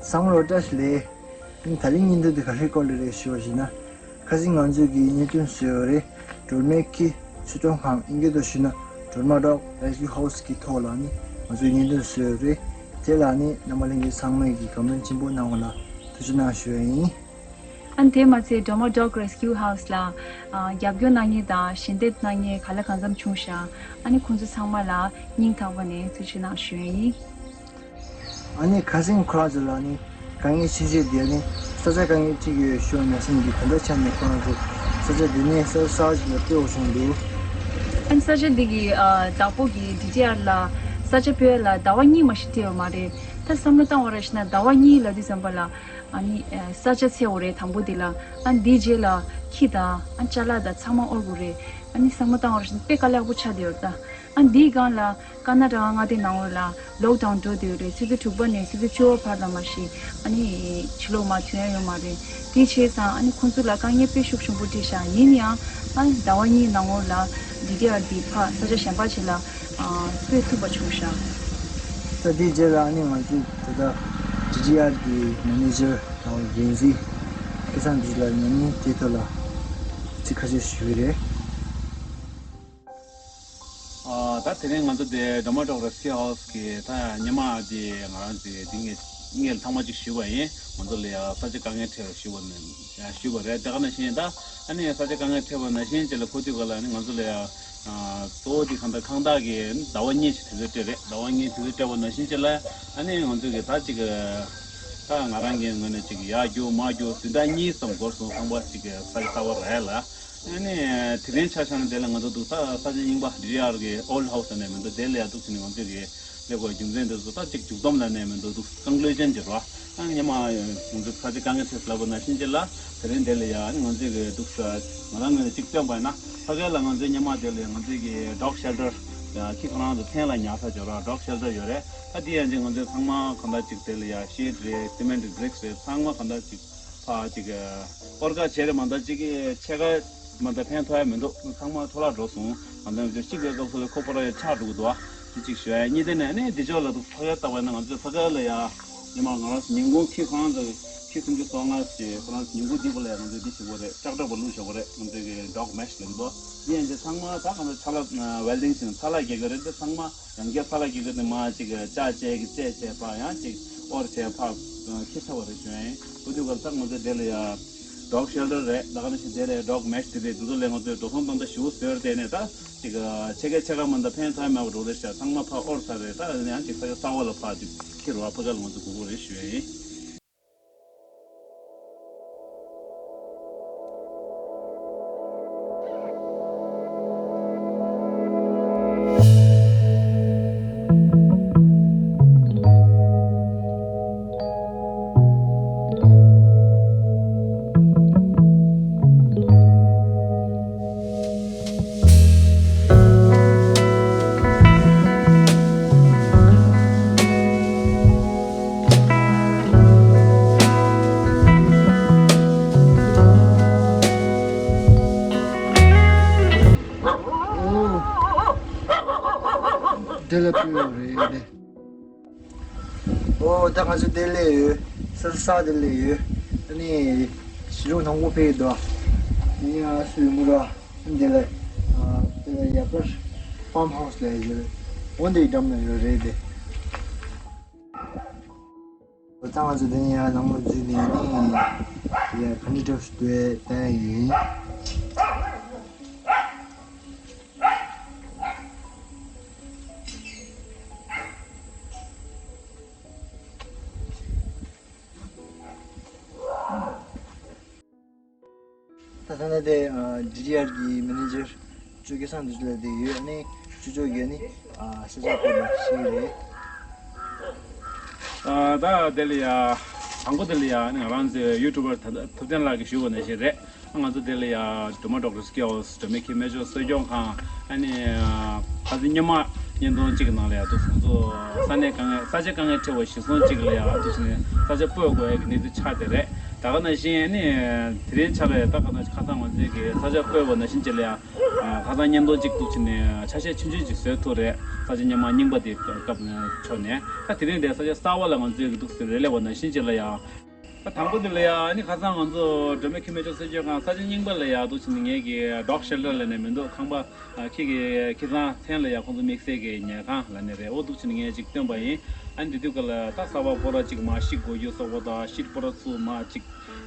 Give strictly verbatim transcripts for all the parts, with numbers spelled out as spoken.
བསམ་བློ་བཀྲ་ཤིས་བདེ་ལེགས། ཨིན། ད་རིང་བརྙན་ཐུང་འདི་ག་རེའི་སྐོར་ལ་རེད་ཞུ་བ་ཞིག་ན། ཁ་སང་ང་ཚོས་ཀྱི་བརྙན་ཐུང་བཟོས་ཡོད་རེད། སྒྲོལ་མའི་ཁྱི་ཆོས་སྐྱོང་ཁང་། ཨིན་སྐད་དུ་ཞུས་ན་སྒྲོལ་མ་ཌོག་རེ་སི་ཀིའུ་ཧའུ་སི་གི་ཐོག་ལ་ནི་ང་ཚོས་བརྙན་ཐུང་བཟོས་ཡོད་རེད། དེ་ལ་ནི་རྣམ་པ་ལྷན་རྒྱས་ཚང་མས་ཀྱི་གོ་མེན་ཊི་ཆེན་པོ་གནང་བ་ལ་ཐུགས་རྗེ་གནང་ཞུ་ཡ་ཡིན། ཨ་ནི་དེ་མ་ཚད་སྒྲོལ་མ་ཌོག་རེ་སི་ཀིའུ་ཧའུ་སི་ལ་ཨ་རྒྱབ་སྐྱོར་གནང་མཁན་དང་ཞལ་འདེབས་གནང་མཁན་ག་ལ་གང་འཚམ་བྱུང་ཤག་ཨ་ནི་ཁོང་ཚོ་ཚང་མ་ལ་སྙིང་ཐག་པ་ནས་ཐུགས་རྗེ་གནང་ཞུ་ཡ་ཡིན། ཨ་ནི་ཁ་སང་ཁོ་རང་ཚོ་ལ་ནི་དཀའ་ངལ་ཆེ་ཤོས་དེ་ནི་ས་ཆ་དཀའ་ངལ་ཅིག་ཡོད་ཞུ་བ་ནང་བཞིན་གྱི་ད་ལྟ་ཆ་ནས་ཁོ་རང་ཚོ་ས་ཆ་དེ་ནས་ས་ས་ཞིག་ལ་སྤོས་པ་བྱུང་འདུག་ཨ་ནི་ས་ཆ་འདི་གི་ཨ་བདག་པོ་གི་ཌི་ཊི་ཨར་ལ་ས་ཆ་སྤོས་ལ་ཟླ་བ་གཉིས་མ་ཞིག་སྤྲད་ཡོད་མ་རེད། ད་བསམ་བློ་བཏང་བ་ར་ཞིག་ན་ཟླ་བ་གཉིས་ལ་དུས་ཙམ་པ་ལ་ཨ་ནི་ས་ཆ་འཚོལ་དགོས་རེད། དང་པོ་འདི་ལ་ཨ་ནི་འདིའི་རྗེས་ལ་ཁྱི་དང་ཨ་ཅ་ལག་དང་ཚང་མ་དབོར་དགོས་རེད། ཨ་ནི་བསམ་བློ་བཏང་བ་ར་ཞིག་ན་དཔེ་དཀའ་ལས་ཁག་པོ་ཆགས་བསྡད་ཡོད་རེད་ད། ཨ་འདིའི་སྒང་ལ་ཀར་ན་ཊ་ཀ་མངའ་སྡེ་ནང་ལོགས་ལ་ལོག་ཌའུན་འགྲོ་བསྡད་ཡོད་རེད། ཆུ་ཚོད་དྲུག་པ་ནས་ཆུ་ཚོད་བཅུ་པ་བར་ལ་མ་གཞི་ཨ་ནི་ཕྱི་ལོགས་མར་ཐོན་ཡ་ཡོད་མ་རེད། དེ་བྱས་ཙང་ཨ་ནི་ཁོང་ཚོ་ལ་དཀའ་ངལ་དཔེ་ཤུགས་ཆེན་པོ་འཕྲད་ཤག་ཡིན་ཡང་ཨ་ཟླ་བ་གཉིས་ནང་ལོགས་ལ་ཌི་ཊི་ཨར་འདི་ཕར་ས་ཆ་གཞན་པ་ཞིག་ལ་ཨ་སྤོས་ཐུབ་པ་བྱུང་ཤག་ད་དེའི་རྗེས་ལ་ཨ་ནི་ང་ཚོས་ད་ལྟ་ཌི་ཊི་ཨར་གི་མེ་ནེ་ཇར་དང་འགན་འཛིན་སྐལ་བཟང་འདི་ལ་ཉན་ནས་དེའི་ཐོག་ལ་ཚིག་ཁ་ཤས་ཞུས་པ་རེད། ཨ་ད་དེ་རིང་ང་ཚོ་དེ་སྒྲོལ་མ་ཌོག་རེ་སི་ཀིའུ་ཧའུ་སི་གི་ད་སྔོན་མ་དེ་ང་རང་ཚོས་དེ་ངས་སྔོན་ལ་ཐེངས་མ་གཅིག་ཞུས་པ་ཡིན། ང་ཚོ་ལ་ཡ་ས་ཆ་དཀའ་ངལ་འཕྲད་པ་ཞུས་པ་ནས་ཞུས་པ་རེད། དེ་ག་ནང་བཞིན་ད་ཨ་ནི་ས་ཆ་དཀའ་ངལ་འཕྲད་པ་ནང་བཞིན་ཅིག་ལ་ཁོ་དུས་ག་ལ་ནི་ང་ཚོ་ལ་ཡ་གཙོ་བོ་དེ་གང་ལྟར་ཁང་བདག་གིས་ཟླ་བ་གཉིས་ཤིག་དུས་ཚོད་སྤྲད་རེད། ཟླ་བ་གཉིས་དུས་ཚོད་སྤྲད་པ་ནང་བཞིན་ཅིག་ལ་ཨ་ནི་ང་ཚོ་གི་ད་ཅིག་ད་ང་རང་གི་ངོས་ནས་ཅིག་ཡར་རྒྱུག་མར་རྒྱུག་བདུན་ཕྲག་གཉིས་ཙམ་འགོར་སོང་། ཁང་པ་ཅིག་གི་ས་ཆ་གསར་པ་རག་ཡ་ལ། ཨ་ནི་དེ་རིང་ཆ་བཞག་ན་དེ་ལ་ང་ཚོ་འདུག་ས་ས་ཆ་རྙིང་པ་ཌི་ཊི་ཨར་གི་ཨོལ་ཌི་ཧའུ་སི་ནས་མི་འདུག་དེ་ལ་ཡ་འདུག་ཟེར་ནས་ང་ཚོས་གི་སླེབས་དགོས་རྒྱུ་མཚན་འདི་ཚོ་ད་ཅིག་མཇུག་སྡོམ་ལ་ནས་མི་འདུག་འདུག་ཀོན་ཀུ་ལུ་ཤན་ཅིག་རེད་བ། ཨ་ནི་སྔོན་མ་ང་ཚོ་ས་ཆ་དཀའ་ངལ་འཕྲད་ལབ་པ་ནང་བཞིན་ཅིག་ལ་དེ་རིང་དེ་ལ་ཡ་ཨ་ནི་ང་ཚོས་གི་འདུག་ས་ང་རང་ངོས་ནས་ཅིག་སྟོན་པ་ཡིན་ན་ཕ་གི་ལ་ང་ཚོའི་སྔོན་མ་དེ་ལ་ཡ་ང་ཚོས་གི་ཌོག་ཤེལ་ཊར་ཁྱི་ཁོ་རང་ཚོ་ཐན་ལ་ཉར་ས་ཅིག་རེད་བ། ཌོག་ཤེལ་ཊར་ཡོད་རེད། ད་དེ་ཡང་ཅིག་ང་ཚོས་ཚང་མ་གང་ལྟར་ཅིག་དེ་ལ་ཡ་ཤེཌ་རེད། སི་མེན་ཊི་རེད། བྷི་རིག་སི་རེད། ཚང་མ་གང་ལྟར་ཅིག་ཕར་ཅིག་ཨོར་ཀ་བྱས་རེད། མ་མཐའ་གཅིག་གི་ཕྱེད་ཀ་མ་མཐའ་ཕན་ཐོགས་ཡ་མི་འདུག་ཚང་མ་འཕྲོ་བརླག་འགྲོ་སོང་། མ་མཐའ་གཅིག་གི་སྐབས་སུ་ལ་ཁོ་པ་ར་ཡ་ཆག་འགྲོ་གི་འདུག་ཨ། དེ་གཅིག་ཞུ་ཡ། གཉིས་དེ་ནས་ནི་འདི་ཕྱོགས་ལ་འདུག་ཕ་གིར་བལྟས་པ་ཡིན་ན་ང་ཚོའི་ཕ་གི་ལ་ཡ་ཉི་མ་ང་རང་ཚོ་ཉིན་གུང་ཁྱི་ཁོ་རང་ཚོ་ཁྱི་སུམ་ཅུ་སོ་ལྔ་ཞིག་ཁོ་རང་ཚོ་ཉིན་གུང་འདི་པོ་ལ་ཡ་ང་ཚོས་འདི་བྱེད་དགོས་རེད། ཀྲག་ཀྲག་པ་བླུགས་བཞག་དགོས་རེད། ང་ཚོའི་གི་ཌོག་མེ་ཤི་ལབ་ཀྱི་འདུག་དེ་ཡན་ཆད་ཚང་མ་ད་གང་ཚོ་ཚ་ལ་ཝེལ་ཌིང་ཟེར་ཚ་ལ་རྒྱག་གི་རེད། འདི་ཚང་མ་ཡང་བསྐྱར་ཚ་ལ་རྒྱག་གི་དེ་མ་ཅིག་ལྕགས་བཅད་ཀྱི་རྩད་བཅད་ཕར་ཡང་ཅིག་ཨོར་བྱས་ཕར་ཁྱི་ཚ་བ་རེད་བྱུང་ཡིན། དེ་དུས་སྐབས་ད་ང་ཚོ་དེ་ལ་ཡ་ཌོག་ཤེལ་ཊར་རེད། ད་ག་ནང་བཞིན་དེ་ལ་ཡ་ཌོག་མེ་ཤི་དེ་རེད། དེ་ཚོ་ལ་ང་ཚོས་འགྲོ་སོང་བཏང་ད་ཞེ་པོ་ཟད་རེད། དེ་ནས་ད་ཅིག་ཕྱེད་ཀ་ཕྱེད་ཀ་མ་ད་ཕན་ཐོགས་མེད་པ་འགྲོ་རེད་ཤག་ཚང་མ་ཕར་ཨོར་ཚར་རེད། ད་ཡང་ཅིག་ས་ཆ་གསར་པ་ལ་ཕར་ཅིག་ཁྱི་རུ་བ་ཕ་ག་ལ་ང་ཚོ་དགོས་ཀྱི་རེད་ཞུ་ཡ་ཡིན། འདི་ལ་ཕུལ་བ་རེད་དེ། ཨོ་ད་ང་ཚོ་དེ་ལས་ཡོད། ས་ས་དེ་ལས་ཡོད། ཨ་ནི་ཞི་ལུང་དང་པོ་ཕེབས་འདུག་ཨ་ནི་ཨ་སུ་ཡོང་གི་ར། ཨ་ནི་དེ་ལས་ ཡ་པར་ཕམ་ཧའུ་སི་ལ་ཡོད། འོ་འདི་འགྲམ་ན་ཡོད་རེད་དེ། ད་ང་ཚོ་འདི་ནས་ཡར་ནང་ལ་འཛུལ་ནས་ནི་ཡ་ག་འདྲ་འདྲ་ཞིག་འདུག་ལྟ་ཡ་ཡིན། ད་ལྟ་དེ་ཌི་ཊི་ཨར་གྱི་མེ་ནེ་ཇར་ཅོ་ཀེ་སང་དུ་ལ་དེ་ཡོད་ནི་ཅོ་ཅོ་གི་ནི་ས་ཆ་སྐོར་ལ་ཤེས་རེད། ད་དེ་ལ་ཡ་དང་པོ་དེ་ལ་ཡ་ང་རང་ཚོའི་ཡུ་ཊུབ་པར་ཐུབ་བསྟན་ལགས་ཀྱིས་ཞུས་པ་ནང་བཞིན་རེད། ང་ཚོ་དེ་ལ་ཡ་Drama Doctor Skills སྒྲོལ་མའི་ཁྱི་སྨན་བཅོས་གསོ་སྐྱོང་ཁང་ཨ་ནི་ཁ་སང་སྔོན་མ་བརྙན་ཐུང་གཅིག་གི་ནང་ལ་ཡ་འདུག་ང་ཚོ་ས་གནས་དཀའ་ངལ་ས་ཆ་དཀའ་ངལ་འཕྲད་པ་གཞི་བཟུང་གཅིག་ལ་ཡ་འདུག་ནས་ས་ཆ་སྤོས་དགོས་ཡ་གི་གནས་ཚུལ་ཆགས་བསྡད་རེད། ད་ག་ནང་བཞིན་ཨ་ནི་དེ་རིང་ཆགས་པའི་ད་ག་ནང་ཁ་སང་ང་ཚོའི་གི་ས་ཆ་སྤོས་པ་ནང་བཞིན་གཅིག་ལ་ཡ་ཁ་སང་བརྙན་ཐུང་གཅིག་འདུག་ནས་ཆ་ཤས་ཆུང་ཆུང་ཅིག་བཟོས་ཐུབ་རེད། ས་ཆ་སྔོན་མ་རྙིང་པ་དེ་སྐབས་ནས་ཕྱོགས་ནས་ད་དེ་རིང་དེ་ས་ཆ་གསར་པ་ལ་ང་ཚོའི་གི་འདུག་ཟེར་རེ་ལས་པ་ནང་བཞིན་གཅིག་ལ་ཡ། ད་དང་པོ་དེ་ལ་ཡ་ཨ་ནི་ཁ་སང་ང་ཚོ་སྒྲོལ་མའི་ཁྱི་སྨན་བཅོས་གསོ་སྐྱོང་ཁང་ས་ཆ་རྙིང་པ་ལ་ཡ་འདུག་ཕྱིན་ནས་ངེད་ཀྱི་ཌོག་ཤེལ་ཊར་ལབ་ནས་མི་འདུག་ཁང་པ་ཨ་ཁྱི་གི་ཁྱི་ཚང་མཚན་ལ་ཡ་ཁོང་ཚོ་དམིགས་བསལ་གྱི་ཉལ་ཁང་ལབ་ནས་རེད། འོ་འདུག་ཕྱིན་ནས་ངས་ཅིག་སྟོན་པ་ཡིན། ཨ་ནི་དེ་དུས་ག་ལ་ད་གསར་པ་སྤོ་ར་ཅིག་མར་བཤིག་དགོས་རྒྱུ་སོགས་པ་དང་ཤིཊ་སྤོ་ར་ཚུར་མར་ཅིག་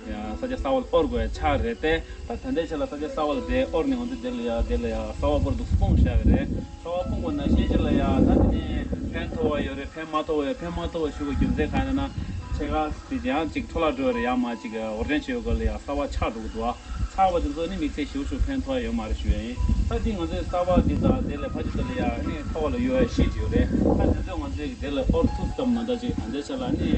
ཡ་ས་ཆ་གསར་པ་ལ་སྤོ་དགོས་ཆགས་རེད་དེ། ད་ད་ལྟའི་ཆ་ལ་ས་ཆ་གསར་པ་ལ་དེ་སྤོ་ནས་ང་ཚོ་དེ་ལ་ཡ་དེ་ལ་ཡ་གསར་པ་སྤོ་ར་འདུག་སྤུངས་བཞག་གི་རེད། གསར་པ་སྤུངས་པ་ནང་བཞིན་ཅིག་ལ་ཡ་ད་དེ་ནས་ཕན་ཐོགས་པ་ཡོད་རེད། ཕན་མ་ཐོགས་པ་ཡོད། ཕན་མ་ཐོགས་པ་ཞུ་བའི་རྒྱུ་མཚན་གང་ཡིན་ན། ཕྱེད་ཀ་དེ་ཡང་ཅིག་འཕྲོ་བརླག་འགྲོ་བ་རེད། ཡང་མ་ཅིག་འོར་འདྲེན་བྱེད་ཡོད་ག་ལ་ཡ་གསར་པ་ཆགས་འགྲོ་གི་འདུག་ཨ། ཆགས་པ་དེ་ཚོ་ནི་དམིགས་བསལ་ཞིབ་ཞིབ་ཕན་ཐོགས་ཡོད་མ་རེད་ཞུ་ཡ་ཡིན། ད་དེ་ང་ཚོའི་གསར་པ་འདི་དང་དེ་ལས་ཕ་ཆུ་དེ་ལ་ཡ་ནི་ཐོག་ལ་གཡུག་ཡ་ཤེས་ཀྱི་ཡོད་རེད། ད་དེ་ཚོས་ང་ཚོའི་གི་དེ་ལ་ཨོར་ཐུབ་ཙམ་མ་གཏོགས་ཅིག་ད་ལྟའི་ཆ་ལ་ནི་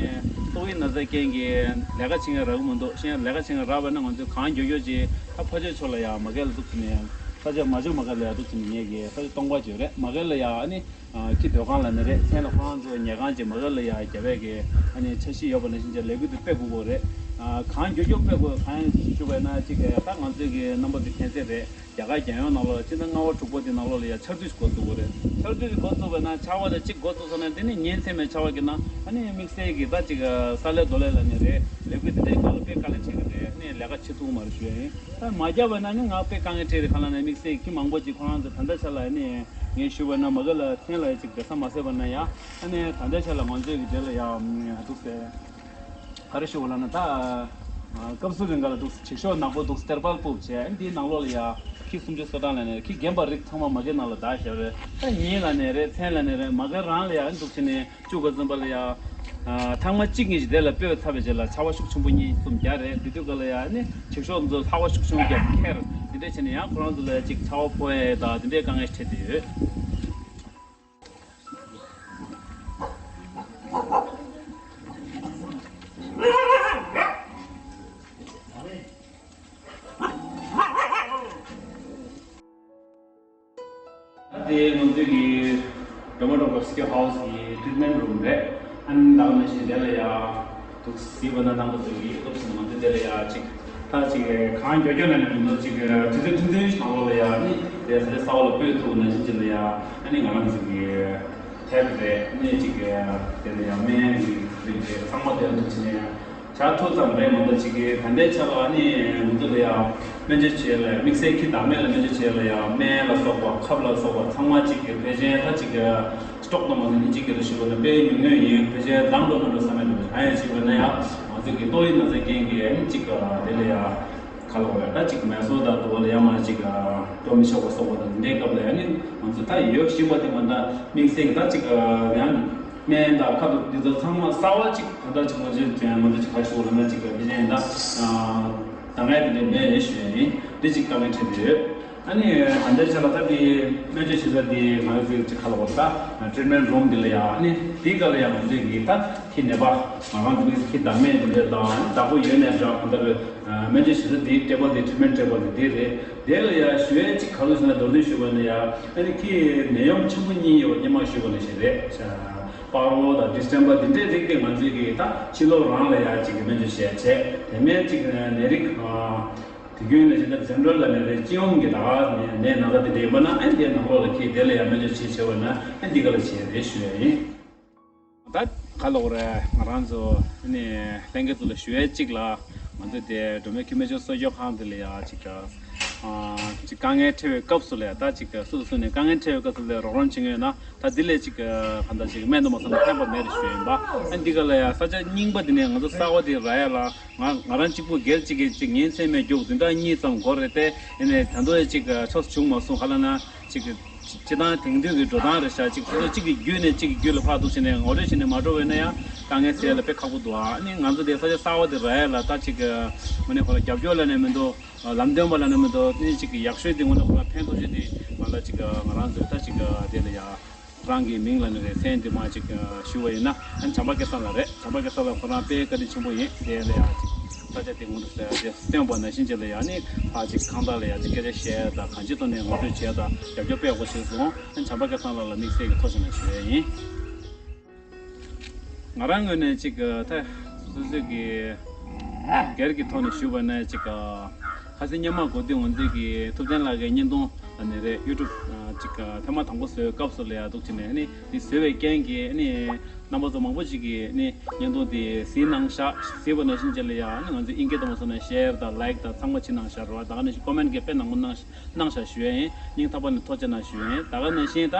ཏོག་དབྱིབས་ན་ཚའི་རྐྱེན་གྱིས་ལས་ཀ་བྱེད་མཁན་རག་གི་མི་འདུག་གཞན་ལས་ཀ་བྱེད་མཁན་རག་པ་ན་ང་ཚོས་གང་མགྱོགས་མགྱོགས་ཅིག་ད་ཕ་ཆུ་ཕྱོགས་ལ་ཡ་མ་གལ་ལ་འདུག་ཟེར་ནས་ས་ཆ་མ་འཇོག་མ་གལ་ལ་ཡ་འདུག་ཟེར་ནས་ངས་གི་ས་ཆ་སྟོང་པ་ཅིག་ཡོད་རེད། མ་གལ་ལ་ཡ་ཨ་ནི་ཁྱི་སྡོད་ཁང་ལབ་ནི་རེད། མཚན་ལ་ཁོ་རང་ཚོ་ཉལ་ཁང་ཅིག་མ་གལ་ལ་ཡ་རྒྱབ་པའི་གི་ཨ་ནི་འཆར་གཞི་ཡོད་པ་ནང་བཞིན་ཅིག་ལས་འགུལ་དེ་སྤེལ་དགོས་ཀྱི་རེད། གང་མགྱོགས་མགྱོགས་སྤེལ་དགོས། གང་ཞུ་བས་ན་ཅིག་ད་ང་ཚོའི་གི་རྣམ་པ་དེ་མཁྱེན་གསལ་རེད། རྒྱ་གར་རྒྱལ་ཡོངས་ནང་ལོགས་ལ་སྤྱི་ཟླ་ལྔ་པ་དྲུག་པ་དེ་ནང་ལོགས་ལ་ཡ་ཆར་དུས་འགོ་བཙུགས་པ་རེད། ཆར་དུས་འགོ་བཙུགས་པས་ན་ཆར་པ་དེ་གཅིག་འགོ་བཙུགས་སོང་ན་དེ་ནི་ཉིན་མཚན་མའི་ཆར་པ་གི་ན་ཨ་ནི་དམིགས་བསལ་གྱི་ད་ཅིག་ས་ལས་རྡོ་ལས་ལ་ནི་རེད། ལས་འགུལ་དེ་འདྲའི་སྒང་ལ་དཔེ་དཀའ་ལས་འཕྲད་ཀྱི་རེད། ཨ་ནི་ལས་ཀ་བྱེད་ཐུབ་མ་རེད་ཞུ་ཡ་ཡིན། ད་མ་རྒྱབ་པས་ན་ནི་ང་དཔེ་དཀའ་ངལ་འཕྲད་རེད། གང་ལ་ན་དམིགས་བསལ་གྱི་མང་པོ་ཅིག་ཁོ་རང་ཚོ་ད་ལྟ་ཆ་ལ་ཨ་ནི་ངས་ཞུ་བས་ན་མ་ག་ལ་མཚན་ལ་ཡ་ཅིག་བསྡད་ས་མ་ཟད་པ་ན་ཡ་ཨ་ནི་ད་ལྟ་ཆ་ལ་ང་ཚོའི་གི་དེ་ལ་ཡ་འདུག་ཟེར། ག་རེ་ཞུ་བ་ལབ་ན་ད། སྐབས་སུ་རིང་ག་ལ་འདུག་བྱེད་ཤོག་ནག་པོ་འདུག་སྟེར་པར་སྤུབ་བྱས་འདིའི་ནང་ལོགས་ལ་ཡ་ཁྱི་སུམ་ཅུ་སོ་གྲངས་ལ་ནས་ཁྱི་རྒན་པ་རིགས་ཚང་མ་མ་གི་ནང་ལ་བདག་བཞག་རེད། ད་ཉིན་ལ་ནས་རེད། མཚན་ལ་ནས་རེད། མ་གི་རང་ལ་ཡ་འདུག་བྱས་ནས་བཅུ་ག་ཙམ་པ་ལ་ཡ། ཐེངས་མ་གཅིག་གཉིས་ཀྱི་དེ་ལ་སྤོས་ཚར་བའི་རྗེས་ལ་ཆར་པ་ཤུགས་ཆེན་པོ་གཉིས་གསུམ་རྒྱག་རེད། དེ་དུས་ག་ལ་ཡ་ནི་བྱེད་ཤོག་ཚོ་ལྷག་པ་ཤུགས་ཆེན་པོ་རྒྱག་ཁྱེར་དེ་འདྲས་བྱས་ནས་ཡང་ཁོ་རང་ཚོ་ལ་ཡ་ཅིག་ཆར་པ་ཕོག་ཡས་དང་དེ་འདྲས་དཀའ་ངལ་འཕྲད་བསྡད་ཡོད། དེ་ང་ཚོའི་གི་Drama Doctor Skills House གི་treatment room རེད། ཨ་ནི་ད་ག་ནང་བཞིན་དེ་ལ་ཡ། འདུག་སེ་བྱས་པ་ན་ནང་དུ་འཛུལ་གྱི་སྟོབས་ཟིན་མ་འདི་དེ་ལ་ཡ་གཅིག་ད་གཅིག་གང་མགྱོགས་མགྱོགས་ནས་ནི་མི་འདུག་གཅིག་ཁྲི་ཚོ་ཁྲི་ཚོའི་ནང་ལོགས་ལ་ཡ་ནི་དེ་ས་ཆ་གསར་པ་ལ་སྤོས་ཐུབ་ན་ཕྱིན་ཅི་ལ་ཡ་ཨ་ནི་ང་རང་ཚོ་གི་ཐེབས་རེད། ནི་གཅིག་དེ་ལ་ཡ་སྨན་གྱི་རིགས་རེད། ཚང་མ་དེ་འདུག་ཅི་ནས་བྱ་ཐུབ་ཙམ་རེད་མ་གཏོགས་གཅིག་ད་ལྟའི་ཆ་ལ་ནི་ང་ཚོ་ལ་ཡ་སྨན་བཅོས་བྱེད་ལ་དམིགས་བསལ་ཁྱི་བདག་མེད་ལ་སྨན་བཅོས་བྱེད་ལ་ཡ་སྨན་ལ་སོགས་པ་ཁབ་ལ་སོགས་པ་ཚང་མ་གཅིག་གི་ཕལ་ཆེར་ད་གཅིག་སི་ཊོག་དང་མ་ཟིན་གཅིག་གི་རེ་ཞུ་བ་ནི་དཔེ་ཉུང་ཉུང་ཡིན། ཕལ་ཆེར་ལངས་འགྲོ་མ་འགྲོ་ས་མེད་འགྲོ་གང་ཡང་བྱས་པ་ན་ཡང་ང་ཚོ་གི་ཏོག་དབྱིབས་ན་ཚ་རྐྱེན་གྱིས་གཅིག་དེ་ལ་ཡང་ཁ་ལོ་བས་ད་གཅིག་མེ་སོར་དང་དུ་བ་ལ་ཡང་མ་གཅིག་འགྲོ་མི་ཆོག་པ་སོགས་པ་དང་འདི་འདྲའི་སྐབས་ལ་ཡང་ནི་ང་ཚོ་ད་ཡོད་བཞིན་པ་དེ་མ་ད་དམིགས་བསལ་གྱི་ད་གཅིག་ཡང་སྨན་དང་ཁབ་འདི་ཚོ་ཚང་མ་གསར་བ་གཅིག་ད་ལྟ་གཅིག་ང་ཚོས་ང་ཚོ་གཅིག་ཁ་ཤོར་ལ་ན་གཅིག་ཕལ་ཆེར་ཡིན་ད་ད་ངས་དེ་འདྲའི་མེད་ཞུ་ཡ་ཡིན། འདི་གཅིག་དཀའ་ངལ་འཕྲད་ཡོད། ཨ་ནི་ད་ལྟའི་ཆ་ལ་ད་དེ་སྨན་བཅོས་བྱེད་ས་དེ་ང་ཚོའི་ཅིག་ཁ་ལ་བ་ད་treatment room དེ་ལ་ཡ་ཨ་ནི་དེ་ག་ལ་ཡ་ང་ཚོའི་གི་ད་ཁྱི་ནད་པ་ང་རང་ཚོ་མི་ཁྱི་བདག་མེད་དེ་འདྲ་དང་བདག་པོ་ཡོད་ནའི་འདྲ་གང་ལྟར་སྨན་བཅོས་བྱེད་ས་དེ་ཊེ་བལ་དེ་treatment table དེ་དེ་རེད། དེ་ལ་ཡ་ཞུ་ཡས་ཅིག་ག་རེ་ཟེར་ན་མདོར་བསྡུས་ཞུས་པ་ན་ཡ་ཨ་ནི་ཁྱི་ནད་ཡམས་ཆེན་པོ་གཉིས་ཡོད་པ་སྔོན་མ་ཞུས་པ་ནང་བཞིན་རེད། སྤར་རོ་དང་ཌི་སི་ཊེམ་པར་དེ་འདྲའི་རིགས་དེ་ང་ཚོའི་གི་ད་ཕྱི་ལོགས་རང་ལ་ཡ་ཅིག་སྨན་བཅོས་བྱས་བྱས་དེ་མིན་ཅིག་ནད་རིགས། དུས་རྒྱུན་ལ་ཇི་ལྟར་འཛེམ་བྲོ་ལ་ནི་རེད། སྤྱི་ཡོངས་ཀྱི་ད་ག་ནས་ནད་ན་ཚ་དེ་འདྲ་ཡིན་པ་ན་ཨ་ནི་དེ་ནང་ལོགས་ལ་ཁྱེད་དེ་ལ་ཡང་སྨན་བཅོས་བྱེད་བྱེད་པ་ན་ཨ་ནི་འདི་ག་ལ་བྱེད་རེད་ཞུ་ཡ་ཡིན། ད་ག་ལོག་རེད། ང་རང་ཚོ་ཨ་ནི་ལྷན་རྒྱས་ཚོ་ལ་ཞུ་ཡ་གཅིག་ལ་ང་ཚོ་དེ་སྒྲོལ་མའི་ཁྱི་སྨན་བཅོས་གསོ་སྐྱོང་ཁང་དེ་ལ་ཡ་གཅིག་ག་ ཨ་ཅིག་དཀའ་ངལ་འཕྲད་པའི་སྐབས་སུ་ལ་ཡ་ད་ཅིག་སུ་དང་སུ་ནས་དཀའ་ངལ་འཕྲད་པའི་སྐབས་སུ་ལ་རོགས་རམ་བྱེད་མཁན་ཡོད་ན་ད་འདི་ལས་ཅིག་ག་འདྲ་ཅིག་སྨན་དུ་མ་སོང་ན་ཕན་པ་མེད་རེད་ཞུ་ཡིན་པ། ཨ་འདི་ག་ལ་ཡ་ས་ཆ་རྙིང་པ་འདི་ནས་ང་ཚོ་གསར་པ་འདི་རག་ཡ་ལ་ང་ང་རང་གཅིག་པུ་སྒེར་གཅིག་གིས་ཅིག་ཉིན་མཚན་མེད་རྒྱུག་འཛིན་གྲྭ་གཉིས་ཙམ་འགོར་རེད་དེ། ཡིན་ནའི་ད་དུང་ཡ་ཅིག་ཕྱོགས་བྱུང་མ་སོང་ག་ལ་ན་ཅིག་སྤྱི་བཏང་དེང་དུས་ཀྱི་འགྲོ་སྟངས་རེད་ཤག་ཅིག་སོ་སོ་གཅིག་གི་བརྒྱུད་ནས་གཅིག་གི་བརྒྱུད་ལ་ཕར་འདུག་བྱས་ནས་ངོ་སྤྲོད་བྱས་ནས་མ་འགྲོ་བས་ན་ཡང་དཀའ་ངལ་སེལ་ཡ་ལ་དཔེ་ཁག་པོ་འདུག་ཨ་ནི་ང་ཚོ་དེ་ས་ཆ་གསར་པ་དེ་རག་ཡ་ལ་ད་ཅིག་དངོས་གནས་ཁོ་ལ་རྒྱབ་སྐྱོར་ལ་ནས་མི་འདུག་ལམ་སྟོན་པ་ལ་ནི་མི་འདུག་ནི་ཅིག་གི་ཡག་ཤོས་དེ་དངོས་གནས་ཁོ་རང་ཕན་ཐོགས་ཤོས་དེ་ང་ལ་ཅིག་ང་རང་ཚོའི་ད་ཅིག་དེ་ལ་ཡ་རང་གི་མིང་ལ་ནི་རེད་མཚན་དེ་མ་ཅིག་ཞུ་བ་ཡིན་ན་ཨ་ནི་བྱམས་པ་སྐལ་བཟང་ལགས་རེད། བྱམས་པ་སྐལ་བཟང་ལགས་ཁོ་རང་དཔེ་བཀའ་དྲིན་ཆེན་པོ་ཡིན། དེ་ལ་ཡ་ཅིག་ས་ཆ་དེ་ངོ་སྤྲོད་ཟེར་ཡ་དེ་སྟོན་པ་ནང་བཞིན་ཅིག་ལ་ཡ་ནི་ཕ་ཅིག་ཁང་བདག་ལ་ཡ་ཅིག་སྐད་ཆ་བཤད་ཡ་དང་གང་ཅི་ཐོག་ནས་ངོ་སྤྲོད་བྱེད་ཡ་དང་རྒྱབ་སྐྱོར་སྤེལ་དགོས་ཞེས་སོང་། ཨ་ནི་བྱམས་པ་སྐལ་བཟང་ལགས་ལ་དམིགས་བསལ་གྱི་ཐུགས་རྗེ་ཆེ་ཞུ་ཡ་ཡིན། ང་རང་ངོས་ནས་ཅིག་ད་སོ་སོའི་གི་སྒེར་གྱི་ཐོག་ནས་ཞུས་པ་ན་ཅིག་ཁ་སང་སྔོན་མ་གོ་དུས་ང་ཚོའི་གི་ཐུབ་བསྟན་ལགས་ཀྱི་བརྙན་ཐུང་ནས་རེད། ཡུ་ཊུབ་ཅིག་ཐེངས་མ་དང་པོ་བཟོའི་སྐབས་སུ་ལ་ཡ་འདུག་བྱས་ནས་ནི་འདི་བཟོས་པའི་རྐྱེན་གྱིས་ནི་རྣམ་པ་ཚོ་མང་པོ་ཅིག་གིས་ནི་བརྙན་ཐུང་འདི་གཟིགས་གནང་ཤག་གཟིགས་པ་ནང་བཞིན་ཅིག་ལ་ཡ་ནི་ང་ཚོའི་ཨིན་སྐད་དང་མ་སོང་ན་ཤེར་དང་ལའིག་དང་ཚང་མ་བྱེད་གནང་ཤག་རེད་བ། ད་ག་ནང་བཞིན་ཀོ་མེན་གྱིས་དཔེ་གནང་མོ་གནང་ཤག་གནང་བཞག་ཞུ་ཡ་ཡིན། སྙིང་ཐག་པ་ནས་ཐུགས་རྗེ་གནང་ཞུ་ཡ་ཡིན། ད་ག་ནང་བཞིན་ད་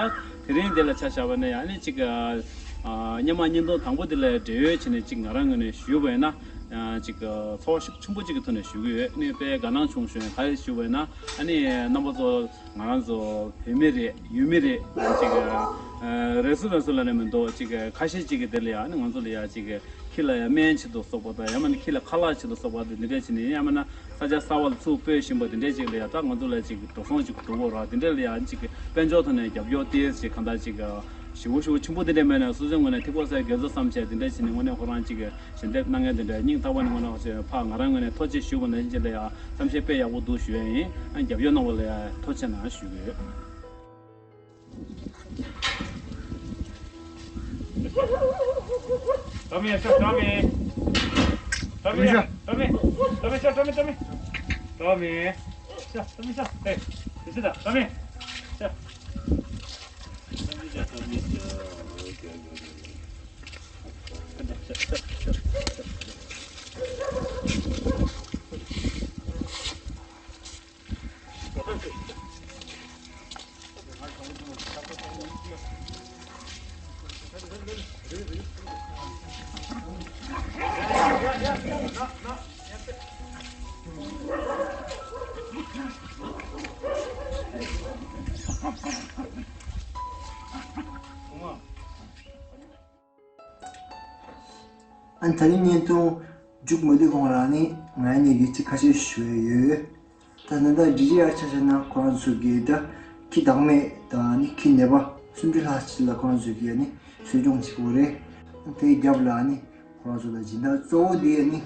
དེ་རིང་འདི་ལ་ཆ་བཞག་པ་ན་ཡང་ནི་ཅིག་ཨ་སྔོན་མ་བརྙན་ཐུང་དང་པོ་འདི་ལ་འབྲེལ་ཡོད་བྱས་ནས་ཅིག་ང་རང་ངོས་ནས་ཞུས་པ་ཡིན་ན་ཨ་ཅིག་ཚོར་བ་ཤུགས་ཆེན་པོ་ཅིག་གི་ཐོག་ནས་ཞུ་གི་ཡོད། ནི་དཔེ་དགའ་སྣང་བྱུང་ཞུ་ཡ་ཡིན། ག་རེ་ཞུས་པ་ཡིན་ན་ཨ་ནི་རྣམ་པ་ཚོ་ང་རང་ཚོ་བོད་མི་རེད་ཡུལ་མི་རེད་ཅིག་ཨ་རེ་ཟུང་རེ་ཟུང་ལ་ནི་མི་འདུག་ཅིག་ཁ་ཤས་ཅིག་གི་དེ་ལ་ཡང་ནི་ང་ཚོ་ལ་ཡ་ཅིག་ཁྱི་ལ་ཡ་སྨན་བྱེད་དུ་གསོག་པ་དང་ཡང་མིན་ན་ཁྱི་ལ་ཁ་ལག་བྱེད་དུ་གསོག་པ་དང་འདི་འདྲས་བྱས་ནས་ཡང་མིན་ན་ས་ཆ་གསར་པ་ལ་ཚུར་སྤོས་བཞིན་པ་འདི་འདྲས་ཅིག་ལ་ཡ་ད་ང་ཚོ་ལ་ཅིག་འགྲོ་སོང་ཅིག་འགྲོ་གི་རེད། འདི་འདྲས་ལ་ཡ་ཅིག་དཔལ་འབྱོར་ཐོག་ནས་རྒྱབ་སྐྱོར་ཏོག་ཙམ་ཅིག་གང་ལྟར་ཅིག་ཞེ་པོ་ཞེ་པོ་ཆེན་པོ་འདི་འདྲས་མེད་ན་སོ་སོའི་ངོས་ནས་ཐིགས་པ་བསགས་དགེ་རྩ་བསམ་བྱས་འདི་འདྲས་བྱས་ནས་དངོས་གནས་ཁོ་རང་ཅིག་ཞལ་འདེབས་གནང་མཁན་འདི་འདྲས་སྙིང་ཐག་པ་ནས་དངོས་གནས་ཁོ་ཚོས་ཕར་ང་རང་ངོས་ནས་ཐུགས་རྗེ་ཞུ་བ་ནང་བཞིན་ཅིག་ལ་ཡ་བསམ་ཤེས་དཔེ་ཡག་པོ་འདུག་ཞུ་ཡ་ཡིན། ཨ་རྒྱབ་སྐྱོར་གནང་བ་ལ་ཡ་ཐུགས་རྗེ་ཆེ་གནང་ཞུ་གི་ཡོད། Tommy, ཤ་Tommy། Tommy, ཤ་Tommy། Tommy, ཤ་Tommy, Tommy། Tommy། ཤ་Tommy, ཤ། Hey, sit down, Tommy། ཤ། Tommy, ཤ་Tommy། ཤ། ཤ་ཤ་ཤ་ཤ། ཨ་ནི་ད་རིང་བརྙན་ཐུང་མཇུག་མ་བསྡུས་གོང་ལ་ནི་ང་ཡི་ཉེ་གི་ཚིག་ཁ་ཤས་ཞུ་ཡི་ཡོད། ད་ད་ལྟ་ཌི་ཌི་ཨར་ཆ་བཞག་ན་ཁོ་རང་ཚོ་གི་ད་ཁྱི་བདག་མེད་དང་ནི་ཁྱི་ནད་པ་སུམ་ཅུ་ལྷག་ཅིག་ལ་ཁོ་རང་ཚོ་གི་ནི་གསོ་སྐྱོང་བྱེད་ཀྱི་ཡོད་རེད། དེའི་རྒྱབ་ལ་ནི་ཁོ་རང་ཚོ་ལ་སྦྱིན་བདག་གཙོ་བོ་དེ་ནི་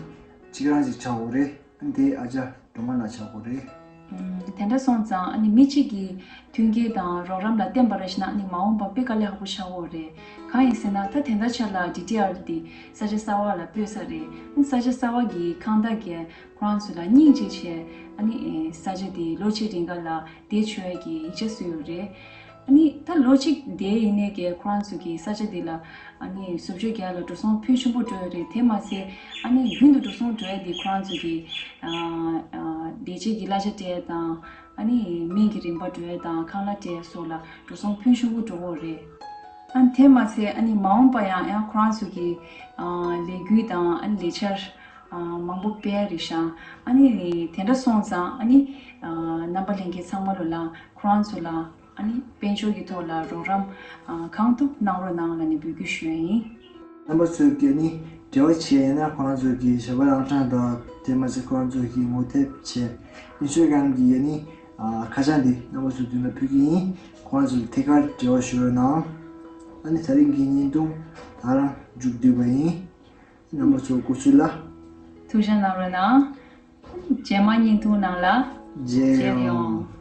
གཅིག་རང་ཅིག་ཆགས་ཡོད་རེད། དེ་ཨ་ཅག་སྒྲོལ་མ་ལགས་ཆགས་ཡོད་རེད། ཨམ། དེ་འདྲ་སོང་ཙང་ཨ་ནི་མི་གཅིག་གི་མཐུན་རྐྱེན་དང་རོགས་རམ་ལ་བརྟེན་པ་རེད་ཤག་ན་ཨ་ནི་མ་འོངས་པ་དཔེ་དཀའ་ལས་ཁག་པོ་ཆགས་ཡོད་རེད། གང་ཡིན་ཟེར་ན་ད་དེ་འདྲ་ཆ་ལ་ཌི་ཊི་ཨར་དེ་ས་ཆ་གསར་པ་ལ་སྤོས་ས་རེད། ཨ་ནི་ས་ཆ་གསར་པ་གི་ཁང་བདག་གིས་ཁོ་རང་ཚོ་ལ་སྙིང་རྗེ་བྱས་ཨ་ནི་ས་ཆ་དེ་ལོ་གཅིག་རིང་ག་ལ་བསྡད་ཆོག་ཡ་གི་ཡིག་ཆ་བཟོས་ཡོད་རེད། ཨ་ནི་ད་ལོ་གཅིག་དེ་ཡིན་ནའི་གི་ཁོ་རང་ཚོ་གི་ས་ཆ་དེ་ལ་ཨ་ནི་བཟོ་བཅོས་རྒྱག་ལ་འགྲོ་སོང་ཕོན་ཆེན་པོ་འགྲོ་ཡོད་རེད། དེ་མ་ཟད་ཨ་ནི་རྒྱུན་དུ་འགྲོ་སོང་འགྲོ་ཡ་དེ་ཁོ་རང་ཚོ་གི་ཨ་ཨ་བདེ་སྐྱིད་ཀྱི་གླ་ཆ་སྤྲད་དང་ཨ་ནི་སྨན་གྱི་རིན་པ་འགྲོ་ཡ་དང་ཁང་གླ་སྤྲད་སོགས་ལ་འགྲོ་སོང་ཕོན་ཆེན་པོ་འགྲོ་གི་རེད། ཨ་ནི་དེ་མ་ཟད་ཨ་ནི་མ་འོངས་པ་ཡང་ཡང་ཁོ་རང་ཚོ་གི་ཨ་ལས་འགུལ་དང་ཨ་ནི་ལས་འཆར་ཨ་མང་པོ་སྤེལ་ཡ་རེད་ཤག་ཨ་ནི་དེ་འདྲ་སོང་ཙང་ཨ་ནི་ཨ་རྣམ་པ་ལྷན་རྒྱས་ཚང་མ་ལོ་ལ་ཁོ་རང་ཚོ་ལ་ཨ་ནི་དཔལ་འབྱོར་གྱི་ཐོག་ལ་རོགས་རམ་ཨ་གང་ཐུབ་གནང་རོགས་གནང་ལབ་ནས་འབོད་སྐུལ་ཞུ་ཡ་ཡིན། རྣམ་པ་ཚོས་ཀྱིས་ནི་འབྲེལ་བ་བྱས་ཡིན་ན་ཁོ་རང་ཚོ་གི་ཞལ་པར་ཨང་གྲངས་དང་དེ་མ་ཟད་ཁོ་རང་ཚོ་གི་ངོ་དེབ་བྱས་ཨིན་སི་ཊ་གྷ་རམ་གི་ཡ་ནི་ཨ་ཁ་བྱང་འདི་རྣམ་པ་ཚོའི་མདུན་ལ་ཕུལ་གྱི་ཡིན། ཁོ་རང་ཚོ་ལ་ཐད་ཀར་འབྲེལ་བ་ཞུ་རོགས་གནང་། ཨ་ནི་ད་རིང་གི་བརྙན་ཐུང་ད་རང་མཇུག་བསྡུས་པ་ཡིན། རྣམ་པ་ཚོ་སྐུ་གཟུགས་ལ་ཐུགས་རྗེ་གནང་རོགས་གནང་། རྗེས་མ་བརྙན་ཐུང་ནང་ལ་མཇལ་ཡོང་།